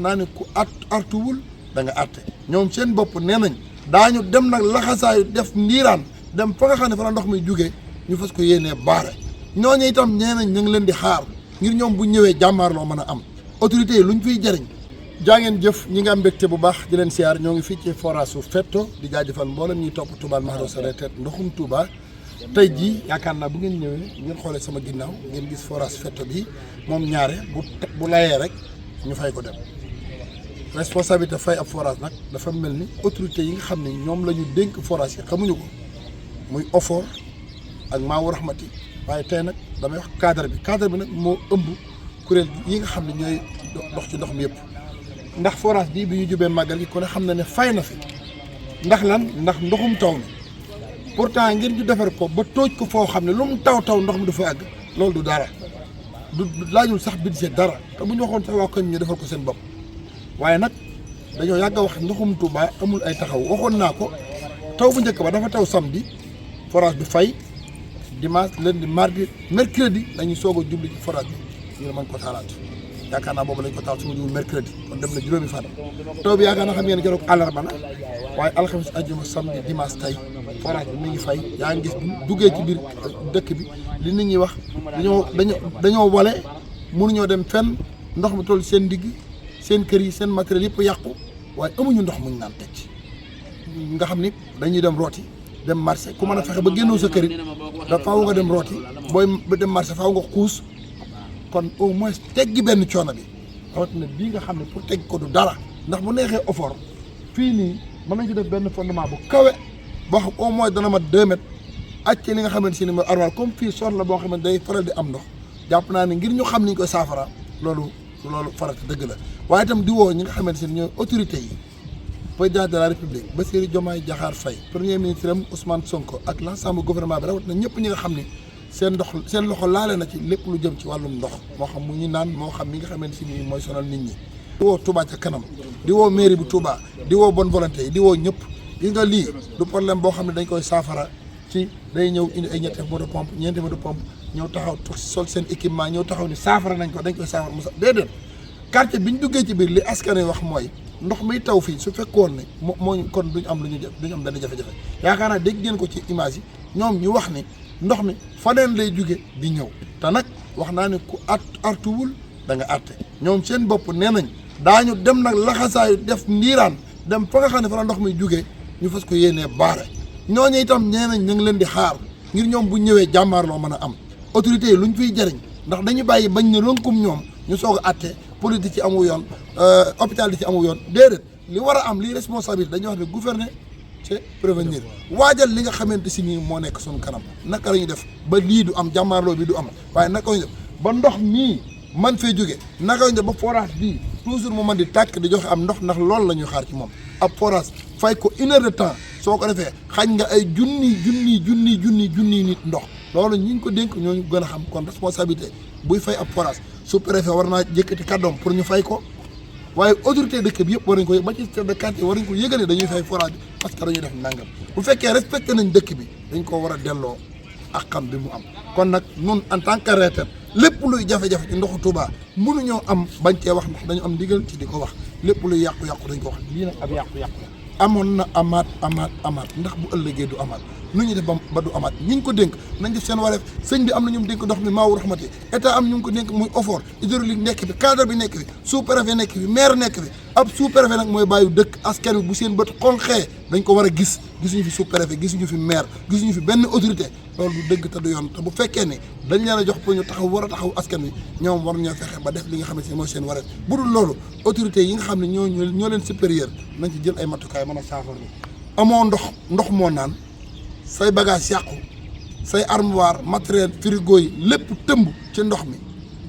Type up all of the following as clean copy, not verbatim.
naa ne ku artuwul da nga atte ñoom seen bopp nee nañ daañu dem nag laxasaayu def ndiiraan dem fa nga xam ne fa la ndox mi jugee ñu fas ko yéenee baare ñooñu itam nee nañ ñu ngi leen di xaar ngir ñoom bu ñëwee jàmmaarloo mën a am autorités yi luñ fiy jëriñ. jaa ngeen jëf ñi nga am mbégte bu baax di leen siyaar ñoo ngi fii ci forage su Fetto di jaajëfal mboolem ñuy topp Touba Mahro Sareet ndoxum Touba tey jii yaakaar naa bu ngeen ñëwee ngeen xoolee sama ginnaaw ngeen gis forage Fetto bi moom ñaare bu layee rek ñu fay ko dem responsabilité fay ab forage nag dafa mel ni autorités yi nga xam ne ñoom la ñu dénk forage yi xamuñu ko muy OFOR ak Maawu Rahmati waaye tey nag damay wax cadre bi nag moo ëmb kuréel yi nga xam ne ñooy dox ci ndox mi yëpp. ndax forage bi ñu jubee màggal gi kon xam na ne fay na fi ndax lan ndax ndoxum taw mi pourtant ngir ñu defar ko ba tooj ko foo xam ne lu mu taw ndox mi du fa àgg loolu du dara du laajul sax budget dara te bu ñu waxoon sax waa koñ ñu defal ko seen bopp waaye nag dañoo yàgg a wax ndoxum Touba amul ay taxaw waxoon naa ko taw bu njëkk ba dafa taw samedi forage bi fay dimanche lundi mardi mercredi lañuy soog a jubli ci forage bi ñu mën ko taalaat yaakaar naa boobu lañ ko taal suma jiwu mercredi kon dem na juróomi fan taw bi yaakaar naa xam ngeen keroog àllarba la waaye alxames ajjuma samedi dimanche tey forage bi mi ngi fay yaa ngi gis duggee ci biir dëkk bi li nit ñi wax dañoo wale mënuñoo dem fenn ndox mi toll seen digg seen kër yi seen matériel yëpp yàqu waaye amuñu ndox muñ naan teg ci nga xam ni dañuy dem rooti dem marché ku mën a fexe ba génnoo sa kër it da faaw nga dem rooti booy ba dem marché faaw nga xuus kon au moins teggi benn coono bi rawatina bii nga xam ne pour tegg ko du dara ndax bu neexee OFOR fii nii mën nañ ci def benn fondement bu kawe boo xam au moins dana mat 2 mètres ak ci li nga xamante si ni mooy armoire comme fii sor la boo xam ne day faral di am ndox jàpp naa ne ngir ñu xam ni ñu koy saafara loolu farata dëgg la waaye itam di woo ñi nga xamante si ni ñooy autorités yi président de la république Bassirou Diomaye Diakhar Faye premier ministre am Ousmane Sonko ak l'ensemble gouvernement bi rawatina ñëpp ñi nga xam ni seen loxo laale na ci lépp lu jëm ci wàllum ndox moo xam mu ñu naan moo xam mi nga xamante si ni mooy sonal nit ñi di woo Touba ca kanam di woo mairie bu Touba di woo bonne volonté yi di woo ñëpp gis nga lii du problème boo xam ne dañ koy saafara ci day ñëw indi ay ñetti moto pompe ñeenti moto pompe ñëw taxaw sol seen équipement ñëw taxaw ni saafara nañ ko dañ koy saafara mu déedéet quartier bi ñu duggee ci biir li askan wi wax mooy ndox miy taw fii su fekkoon ne moo kon duñ am lu ñu duñu am benn jafe-jafe yaakaar naa dégg ngeen ko ci image yi ñoom ñu wax ni ndox mi faneen lay jóge di ñëw te nag wax naa ne ku artuwul da nga atte ñoom seen bopp nee nañ daañu dem nag laxasaayu def ndiiraan dem fa nga xam ne fa la ndox mi jugee ñu fas ko yéenee baare ñooñu itam nee nañ ñu ngi leen di xaar ngir ñoom bu ñëwee jàmmaarloo mën a am autorités yi luñ fiy jëriñ ndax dañu bàyyi bañ ne rënkum ñoom ñu soog a atte police di ci amu yoon hôpital di ci amu yoon déedéet li war a am li responsabilité dañuy wax ne gouverner c'est prévenir waajal li nga xamante si nii moo nekk suñu kanam naka la ñuy def ba lii du am jàmmaarloo bi du am waaye naka la ñuy def ba ndox mii man fee jóge naka la ñuy def ba forage bii toujours mu mën di tàkk di joxe am ndox ndax loolu la ñuy xaar ci moom ab forage fay ko 1 heure de temps soo ko defee xañ nga ay junni nit ndox loolu ñi ñu ko dénk ñooñu gën a xam kon responsabilité buy fay ab forage sous-préfet war naa jëkkati kàddoom pour ñu fay ko waaye autorité dëkk bi yëpp war nañ ko ba ci chef de quartier war nañ ko yëgale dañuy fay forage bi parce que dañuy def nangam bu fekkee respecté nañ dëkk bi dañ ko war a delloo ak xam bi mu am kon nag nun en tant que reetet lépp luy jafe-jafe ci ndoxu Touba mënuñoo am bañ cee wax ndax dañu am ndigal ci di ko wax lépp luy yàqu-yàqu dañ ko wax lii nag ab yàqu-yàqu la amoon na amaat ndax bu ëllëgee du amaat nu ñu def ba du amaat ñi ñu ko dénk nañ def seen wareef sëñ bi am na ñu dénk ndox mi Maawu Rahmati état am ñu ko dénk muy OFOR hydraulique nekk fi cadre bi nekk fi sous-préfet nekk fi maire nekk fi ab sous-préfet nag mooy bàyyi dëkk askan wi bu seen bët xonqee dañ ko war a gisuñu fi sous-préfet gisuñu fi maire gisuñu fi benn autorité loolu du dëgg te du yoon te bu fekkee ne dañ leen a jox pour ñu taxaw war a taxaw askan wi ñoom war ñoo fexe ba def li nga xamante ne mooy seen wareef bu dul loolu autorité yi nga xam ne ñoo leen supérieur nañ ci jël ay matukaay mën a saafara amoo ndox moo naan say bagage yàqu say armoire matériel frigo yi lépp tëmb ci ndox mi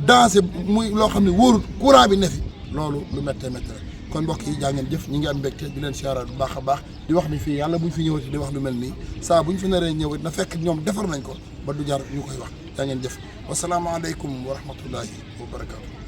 dansé muy loo xam ne wóorut courant bi ne fi loolu lu méttee méttee rek kon mbokk yi jaa ngeen jëf ñi ngi am mbégte di leen siyaara bu baax a baax di wax ni fii yàlla bu ñu fi ñëwati di wax lu mel nii saa bu ñu fi naree ñëwati na fekk ñoom defar nañ ko ba du jar ñu koy wax jaa ngeen jëf wasalaamaaleykum wa rahmatullahi wa barakaatu.